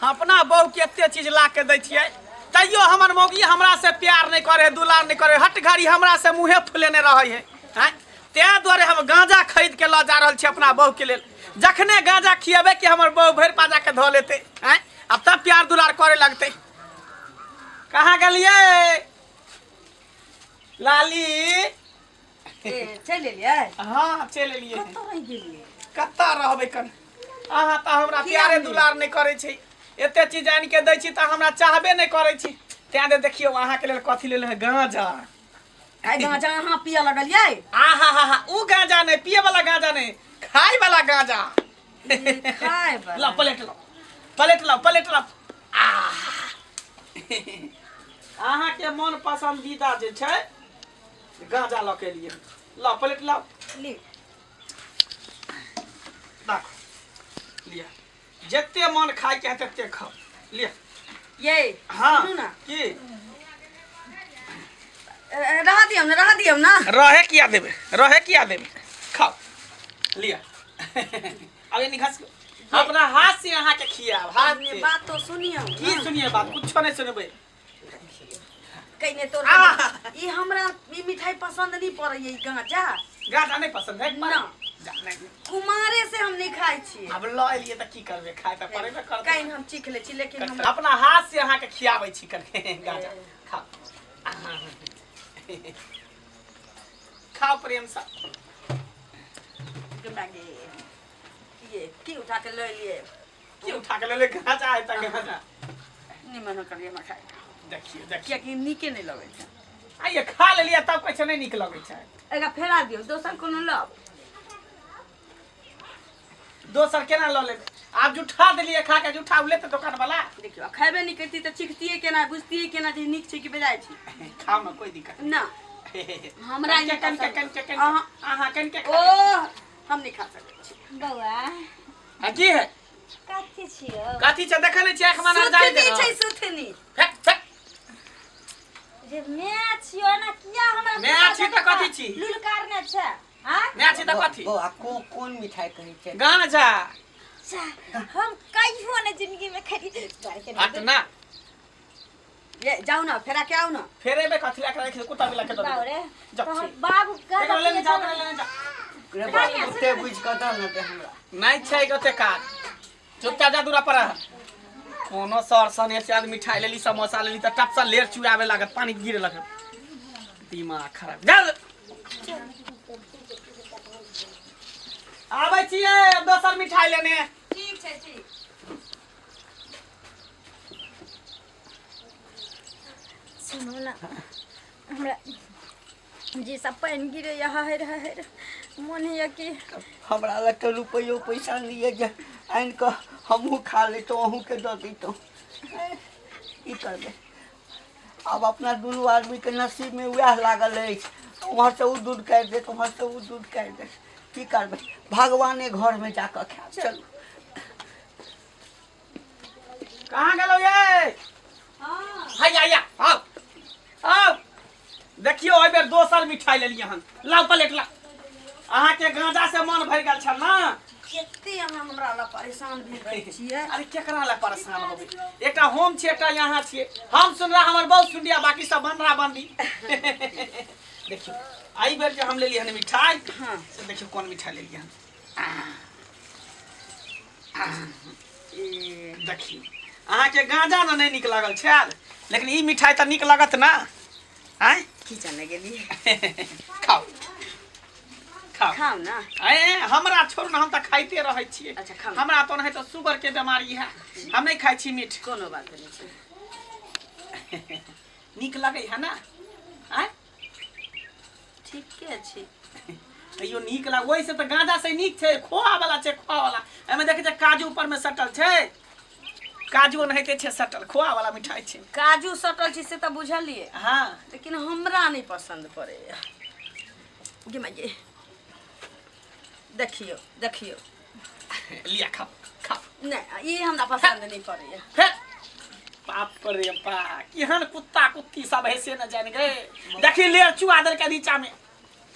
अपना बहू के एते चीज ला के दै छियै तैयो हमर मौगी हमरा से प्यार नहीं करे है, दुलार नहीं करे है, हट घड़ी हमरा से मुँहे फुलेने रहे है। आँय? ताहि दुआरे हम गांजा खरीद के लऽ जा रहल छी अपना बहू के लेल। जखने गांजा खिएबै कि हमर बहू भरि पाजा के धऽ लेतै। आँय? आब तब प्यार दुलार करे लगतै। कहाँ गेलियै लाली? ए, चलि एलियै? हाँ, चलि एलियै। कतऽ रहि गेलियै? कतऽ रहबै कन, अहाँ तऽ हमरा किया प्यारे नहि? दुलार नहि करै छी। एते चीज आनि के दै छी तऽ हमरा चाहबे नहि करै छी। तें दे देखियौ अहाँके लेल कथी लेल है, गांजा। आइ गांजा अहाँ पियऽ लगलियै? आ हा हा हा, उ गांजा नहि, पिए वाला गांजा नहि, खाय वाला गांजा। ई खाय वाला। ला प्लेट लो, प्लेट लो, प्लेट लो। अहाँके मन पसंदीदा जे छै गांजा लऽ के एलियै। ला प्लेट ला। ली। राखो, लिअ, जते मन खाय के है तते खाओ, लिअ। ये हाँ। सुनू ना। की? ए, रह दियौ ना, रह दियौ ना। रहे किया देबै, रहे किया देबै, खाओ, लिअ। अब ये निघस अपना हाथ से अहाँ के खियाब, हाथ अपने से। बात तो सुनियौ। की सुनिए बात? कुछो नहीं सुनबै। कहिने तोर आह! ई हमरा ई मिठाई पसंद नहीं पड़ै ई गांजा। गांजा नहीं पसंद है? ना। जा, नहीं। कुमारे से हम नहीं खाइ छियै। अब लऽ एलियै तऽ की करबै, खाय तऽ पड़ेबे करतै। कहीं हम चीख लै छी लेकिन हम अपना हाथ से अहाँके खियाबै छी कनि गांजा। खाओ, खाओ प्रेम से। गे, ये की उठा के लऽ एलियै? की उठा के लेले? गांजा है तऽ गांजा। निमन करियै हमरा खाइ। देखियौ, देखियौ। कियाकि नीके नहि लगै छै। आइये खा लेलियै तब कहै छै नहि नीक लगै छै। एकरा फेरा दियौ, दोसर कोनो लाउ। दोसर केना लऽ लेबै? आब जुठा देलियै खा के, जुठा लेतै दोकान वाला? देखियौ, खैबे नहि करती तऽ चिखतियै केना, बुझतियै केना जे नीक छै कि बेजाय छै? खाउ ने, कोई दिक्कत ना। हमरा कनिके, नहि कनिके, पसंद। कनिके, कनिके। अहाँ अहाँ कनिके। ओ हम नहि खा सकै छी। बौआ। आ की है? कथी छियौ? कथी छै? देखै नहि छियै, आँख माना जाइ। सुथनी छै, सुथनी। फेक, फेक। जे मैं छियो ना, किया हमरा मैं छी तऽ कथी छी? लुलकारने छै? हाँ। मैं छी तऽ कथी? बौआ, कोन मिठाई कहै छै? गांजा। अच्छा, हम कहियो ने जिंदगी में खरी। हट ना। ये जाउ ना, फेरा के आउ ना। फेर एबे कथी लए के राखि दे, कुत्ता बिला के दऽ बाबू देबै। रे। जा, तोहर छी। बाबू एकरा गांजा लेने पियै जाओ, छलै। एकरा लेने जाओ। रे बा, ओते बुझि कऽ दऽ ने दे हमरा। नहि छै ओते काज, चुपचाप जा दूरा पर। कोनो सर सने से आज मिठाई लेली, समोसा लेली तऽ टप से लेर चुराबे लागत, पानी गिरे लागत, दिमाग खराब। जा, आबै छियै दोसर मिठाई लेने। ठीक छै, ठीक। सुनू ना, हमरा जे सब पानि गिरैया हहरि हहरि मोन होइया कि हमरा लग तऽ रुपैयो पैसा नहि यऽ जे आनि कऽ हमहूँ खा लैतहुँ, अहूँके दऽ दैतहुँ। की करबै आब, अपना दुनू आदमीके नसीबमे उएह लागल अछि। उम्हरसँ ओ दूध काटि देत, उम्हरसँ ओ दूध काटि देत। की करबै, भगवाने घरमे जा कऽ खायब। चलू। कहाँ गेलौ ये? हाँ। हैया, हैया, आउ आउ। देखियौ, एहि बेर दोसर मिठाई लेलियै हन। लाउ प्लेट ला। अहाँके गांजा से मन भरि गेल छल ने? कते अहाँ हमरा लए परेशान भेल रहै छियै। अरे, केकरा लए परेशान होबै? एकटा हम छियै, एकटा यहाँ छियै। हम सुन रहा, हमर बहुत सुन लिया, बाकी सब बनरा बनरी। देखियौ, एहि बेर जे हम लेलियै हन मिठाई, से देखियौ कोन मिठाई लेलियै हन। ए, देखियौ, अहाँके गांजा ने नहि नीक लागल छल, लेकिन ई मिठाई तऽ नीक लागत ने? आँय? की जाने गेलियै। खाउ, खाउ। खाउ ना। ए, हमरा छोड़ू ने, हम तऽ खाइते रहै छियै। अच्छा, खाउ। हमरा तऽ ओनाहितो शुगर के बीमारी है, हम नहि खाइ छी मीठ। कोनो बात नहि छै। नीक लगै है ने? आँय? ठीके छै। तैयो नीक लाग, ओहिसँ तऽ गाँजा से नीक छै। खोआ वाला छै, खोआ वाला। एहिमे देखै छै काजू ऊपर मे सटल छै, काजू ओनाहिते छै सटल, खोआ वाला मिठाई छै। काजू सटल छै से तऽ बुझलियै, लेकिन हमरा नहि पसन्द पड़ैया। गे माय गे, देखियौ, देखियौ। लिया, खाओ, खाओ। नहि, ई हमरा पसन्द नहि पड़ैया। फेर बाप रे बा, केहन कुत्ता कुत्ती सब है से न जान गए। देखी, लेर चुआ देलकै नीचा में।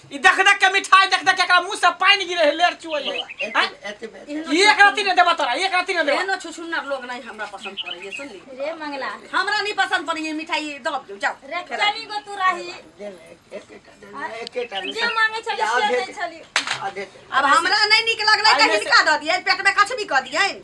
ई देख देख के मिठाई देख देख के एकरा मुंह से पानी गिरे है लेर चुअइ है आँय? एतबे ई एक राती ने देबा तोरा, एक राती ने देबा। एहनो छुछुन्नर लोग नहीं हमरा पसंद पड़ैए, सुनली? रे मंगला, हमरा नहीं पसंद पड़ैए मिठाई, दब दियौ, जाओ। रे कनी गो तू रही एकेटा जे मांगे छली से दै छली। आधे। अब हमरा नहीं नीक लगलै तऽ आइमे से- हिनका दऽ दियनि, पेटमे कछबी कऽ दियनि,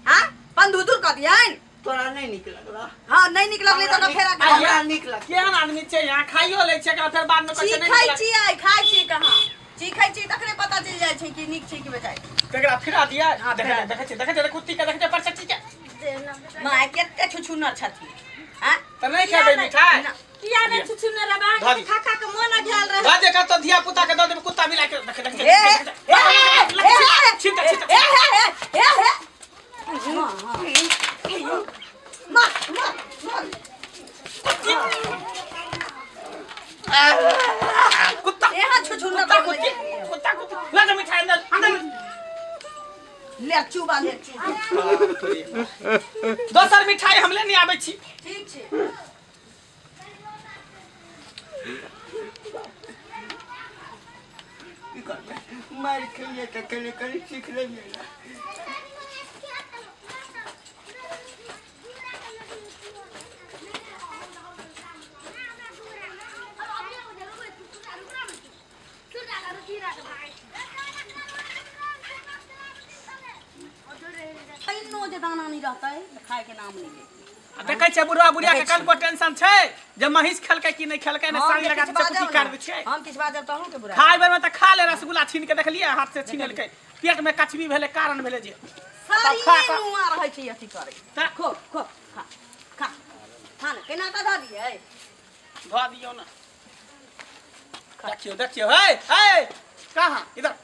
हाँ, पंधुदुर कऽ दियनि। तोरा नहीं नीक लगला? हाँ, नहीं नीक लगलै तऽ फेर हमरा नीक लगलै। केहन आदमी छै यहाँ, खाइयो लै छै एकरा, फेर बाद में कहै छै नहि चीखै नीक लागल। छियै, खाइ छियै कहाँ? चीखै छियै तखने पता चलि जाइ छै कि नीक छै कि बेजाय। तेकरा फिरा दिया। हाँ, देखै फिरा। छै, देखै छै, देखै छै, कुत्ती के देखै छै, परसच्ची के। माय, कते छुछुन्नर छथिन, हाँ? तऽ नहि खेबै मिठाई? ना। किया नहि छुछुने रहबै? अहाँके खा खा के मोन अघायल रहे। दऽ दे कतौ धिया पुता के दऽ देबै कुत्ता मिला के। देख देख। हे हे हे हे। छिनता छिनता। हे हे हे हे हे, मार मार मार। कुत्ता। एहन छुछुन्नर कुत्ता। लोग कुत्ती। नहि। कुत्ता कुत्ता, लऽ जा मिठाई अंदर अंदर। ले चूबा, ले चूबा। दोसर मिठाई हम लेने आबै छी। ठीक छै। की करबै, मारि खेलियै तऽ कनि कनि सीख लेलियै ने। कहिनो जे दाना नहीं रहतै तऽ खाय के नाम नहीं लेतै। आ देखै छै बुढ़वा बुढ़िया के कनको टेंशन छै जे महींस खेलकै कि नहि खेलकै ने। हम सानी जे लगा किछु के चकुटी बाजब काटि ने, दै छै। हम किछु बाजब तऽ अहूँके बुरा। खाय बेर में तऽ खा ले, रसगुल्ला छीन के देखलियै, हाथ से छीन लेलकै, पेट में कचबी भेलै, कारण भेलै जे सारी खा कऽ- नुआ रहै छै अथी करै। तऽ खो खो, खा खा खा ने, केना कऽ धऽ दियै? धऽ दियौ ने। देखियौ देखियौ, हे हे, कहाँ इधर।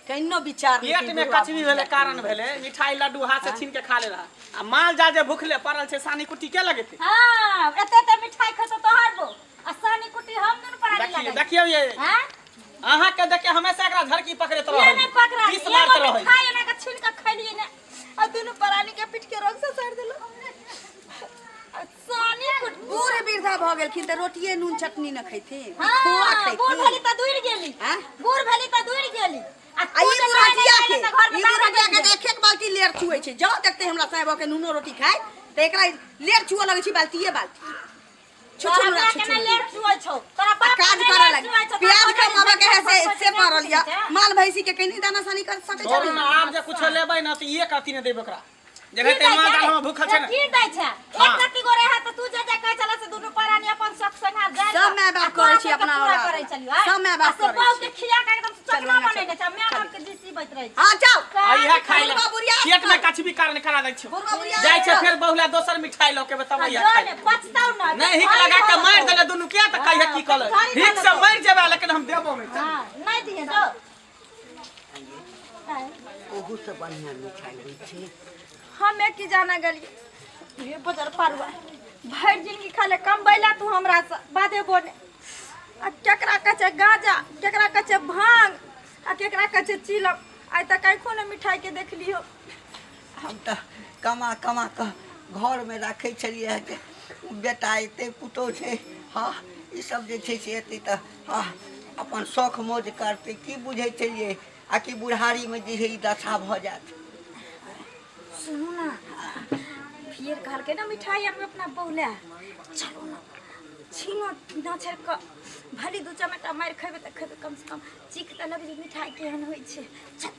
केनो विचार नहि पेट कि में बुढ़वा कचबी भेलै, कारण भेलै मिठाई लड्डू हाथ से छीन के खा ले रहा। आ माल जाल जे भूखले पड़ल छै, सानी कुट्टी के लगेतै? हाँ, एते एते मिठाई खेतो तोहर बो आ सानी कुट्टी हम दुनू प्राणी देखियौ लगै। देखियौ ये। हाँ? अहाँ के देखे हमेशा एकरा झड़की पकड़ैत किया रहै, नहि पकड़ा? पीस मारैत एगो रहै। मिठाई एना के छीन के खैलियै ने आ दुनू प्राणी के पीठ के रंग से सारि देलौ। आ सानी कुट्टी बूढ़ वृद्धा भऽ गेलखिन तऽ रोटिए नून चटनी न खैथिन? ई हाँ, खोआ बूढ़ खैथिन। भेली तऽ दूर गेली। हाँ? बूढ़ भेली तऽ दूर गेली आ आ तू ई जे खाय बुढ़िया नहि के गेली तऽ घरमे ई दाना बुढ़िया के बनि तऽ एक एक बाल्टी लेर चुऐ छै। जँ देखते हमरा साहेब के नूनो रोटी खाय तऽ एकरा लेर चुअ लगै छै, बाल्टिए बाल्टी। तोरा छुछुन हमरा केना छुछुन लेर चुअै छौ? तोरा आ बाप काज के नहि करऽ लेर लग चुअै छौ, प्याज तोरा कमाबऽ के है से बाप से पड़ल या छै। माल भैंसी के कहीं दाना सानी कर सकै छोड़ू छै? ने, आब जे कुछो लेबै ने तऽ एक अथी नहि देबै ओकरा। की जे दै माल छै? जाल हमर भूखल छै ने। की दै छै? हाँ। एक रत्ती गोरे है तऽ तू जे जे कहै छला से दुनू प्राणी अपन शौक संहार जाय सब माय बाप करै छी अपना पूरा औलाद। करै छलियो, आँय? सब माय बाप आ से करै बहू छी। के खिया के एकदम चलू चकना अंगना बनेने छै, माय चलू। बाप के जीसीबैत रहै छै। हाँ, जाओ। आ इएह खाय ले बुढ़वा बुढ़िया पेट में कछबी कारण करा दै छियौ। बुढ़वा बुढ़िया जाइ छै आयल। फेर बहुला दोसर मिठाई लऽ के तब आ इएह जो खाय ने पछताउ न। नहीं, हिक लगा के मारि देले दुनू के तऽ कहिए की कहले, हिक से मरि जेबै लेकिन हम देबो नहि। हां, नहीं दिए जो। ओहू से बढ़िआँ मिठाइ होइ छै। हमे की जाना गेलिए हे बजर पारुआ, भरि जिंदगी खाले कमबैला तू हमरा से बादे बोने। आ केकरा कहै छै गांजा, केकरा कहै छै भांग आ केकरा कहै छै चिलम, आइ तक कखनो ने मिठाई के देखलियो। हम तऽ कमा कमा कऽ घरमे राखै छलियै हँ जे बेटा एतै, पुतहु छै, हँ, ईसभ जे छै से एतै तऽ हँ अपन शौख मौज करतै। की बुझै छलियै आ कि बुढ़ारीमे जे है ई दशा भऽ जायत। सुनू ना, फिर कहलकै ना मिठाई आनबै अपना बहू ले, चलू ना छीनो नाछर कऽ, भली दू चमेटा मारि खेबै तऽ खेबै, कम से कम चीख तऽ लेबै जे मिठाई केहन होइ छै। चल।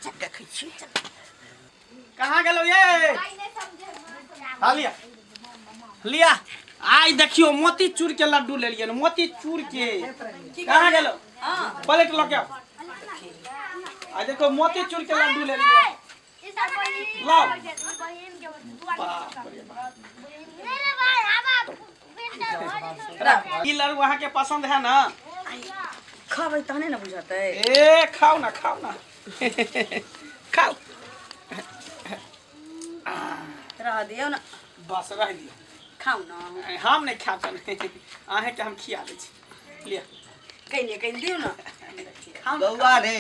चल, देखै छी। कहाँ गेलौ ये? हाँ, लिया लिया। आइ देखियौ मोती चूर के लड्डू लेलियै ने, मोती चूर के। कहाँ गेलौ? प्लेट लऽ के आउ। आइ देखो मोती चूर के लड्डू लेलियै, लाओ। बाप रे बाप। ई लड्डू अहाँके पसंद है ना? खबै तहने ने बुझतै। ए, खाओ ना, खाओ ना, खाओ। रह दियौ ने। बस, रह दियौ। खाउ ने। हम नहि खायब, अहाँके हम खिया दै छी, लिअ। कहिने कहि दियौ ने। खाओ ना। बौआ रे।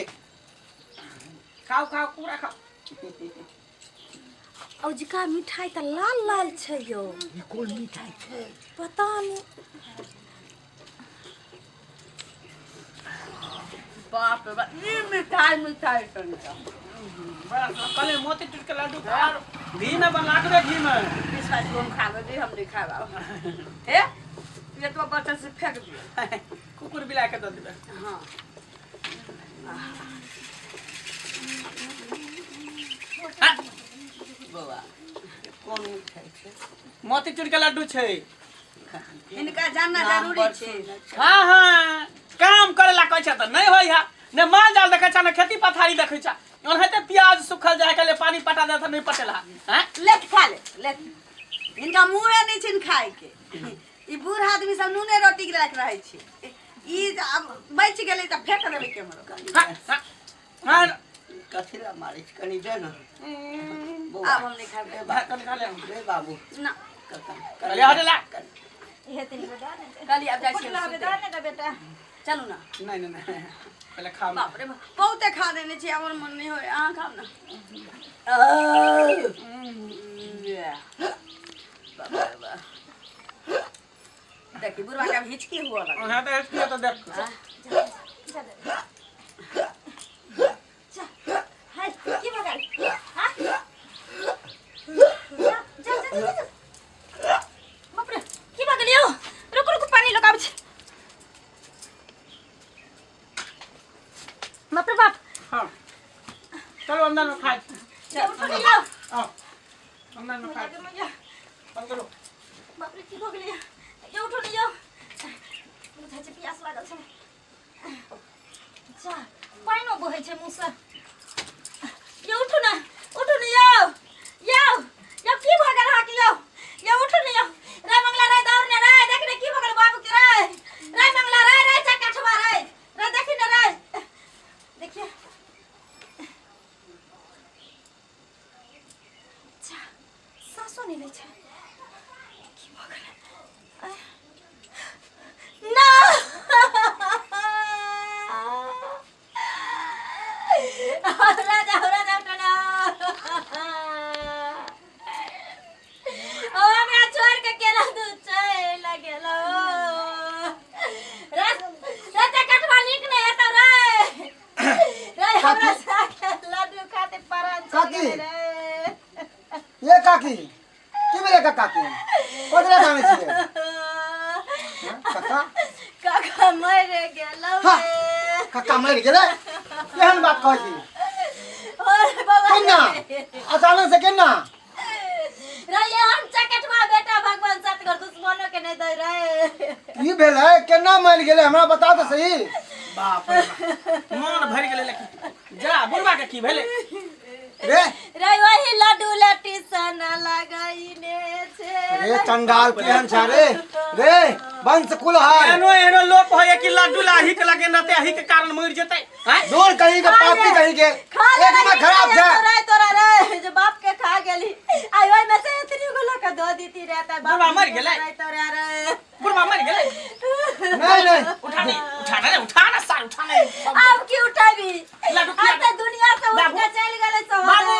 खाओ खाओ, पूरा खाओ। औजका मिठाई तऽ लाल लाल छै यौ। ई कोन मिठाइ छै? पता नहि। बाप रे बाप, ई मिठाई मिठाई तनिका। बड़ा कहले मोती टूट के लड्डू खा घी में बना के घी में 20 बाइस गो हम खा लेली, हम नहीं खाएब आब। हे, ये तो बर्तन से फेंक दियो। कुकुर बिला के दऽ देबै। हाँ। बौआ, कोन मिठाइ छै? मोतीचूर के लड्डू छै। हिनका जानना नाम जरूरी बड़ छै। सुन्दर छै। हाँ हाँ, काम करे ला कहै छै तऽ नहि होइ है, ने माल जाल देखै छै, ने खेती पथारी देखै छै। ओनाहिते प्याज सुखल जाय के पानी पटा दे तऽ नहि पटेला हैं। ले खा ले ले, हिनका मुँहे नहि छनि खायके। ई बूढ़ आदमी सब नूने रोटी के लायक रहै छै। ई जे आब बचि गेलै तऽ फेंक देबै केम्हरो। हाँ, हाँ, हाँ। कथी लए मारै छी? कनि दे ने बौआ। आब हम नहि खायब। रे बाबू। कनि खा ले। रे बाबू। ना। कहलियै हटे ला। हे तनी बता ने। कहलियै आब जाइ छियै पुटला हम बता सुते। ने गे बेटा। चलू ना। नहीं नहीं नहीं, पहले खाओ। बाप रे बाप, बहुते खा देने छी, हमर मन नहीं होय। अहाँ खाउ ना। बाप रे बाप, देखी बुढ़वा के आब हिचकी हुअ लगल। हाँ, तो इसलिए तो देख। जा दे। जा। हाय, की भऽ गेल? हाँ? जा, जा, जा, जा, जा। बाप रे, की भऽ गेल यौ? रुकू रुकू, पानी लऽ कऽ आबै छी। बाप रे बाप। हाँ, चलो अंदर में खाए। उठो ने यौ। आओ, अंदर में खाए। मैया गे मैया। बंद करो। बाप रे, की भऽ गेलै यौ? उठो ने यौ। बुझाइ छै प्यास लागल छै। जा, पानिओ बहै छै मुँहसँ। यौ उठू ने, उठू ने यौ। यौ यौ, की भऽ गेल अहाँके यौ? यौ उठू ने यौ। रे मंगला रे, दौड़ ने रे, देख ने की भऽ गेल बाबू के रे। रे मंगला रे, रे चकठवा रे, रे देखी ने रे, देखिए। जा, सासो नहि लै छै। की भऽ गेलै? आय। ना, राजा राजा उठो। ओ हमरा छोड़ के केना तू चलि गेलो? राजा कटवा नीक नहि हेतौ रे। रे हमरा साथे लड्डू खाते परान चलि काकी। गेलै रे। ये काकी, की भेलै का काकी? कथी लए कानै छियै? हँ, काका। काका मरि गेलौ। हाँ। रे। काका मरि गेलै? केहन बात कहै छी? ओरे बाबा। केना अचानक से केना? रे हम चकटवा बेटा भगवान सतगर दुश्मनो के नहीं दे रे। की भेलै? केना मरि गेलै? हमरा बताउ तऽ सही। बाप रे बाप, मन भरि गेलै। लेकिन जा, बुढ़वा के की भेलै? रे। रे वही लड्डू लट्टी सना लगाइने छे। रे चंडाल, केहन छ रे? रे वंश कुलहार। एहनो एहनो लोक होइए कि लड्डू ला ही के लगे रहते, ही के कारण मरि जेतै आँय? दूर कहीं के पापी कहीं के। खा ले। एक में खराब छै। तोरा तोरा रे जो बाप के खा गेली, आई ओइ में से इतनी गो लके दो दीती रहता बाप। बुढ़वा मरि गेलै? रे तोरा रे। बुढ़वा मरि गेलै? नहीं नहीं। उठा नहीं, उठा नहीं, उठा ना सार, उठा नहीं। अब की उठाबी? लड्डू खिला अब त दुनिया से उठ बाबू। के चल गेलै सब। बाबू।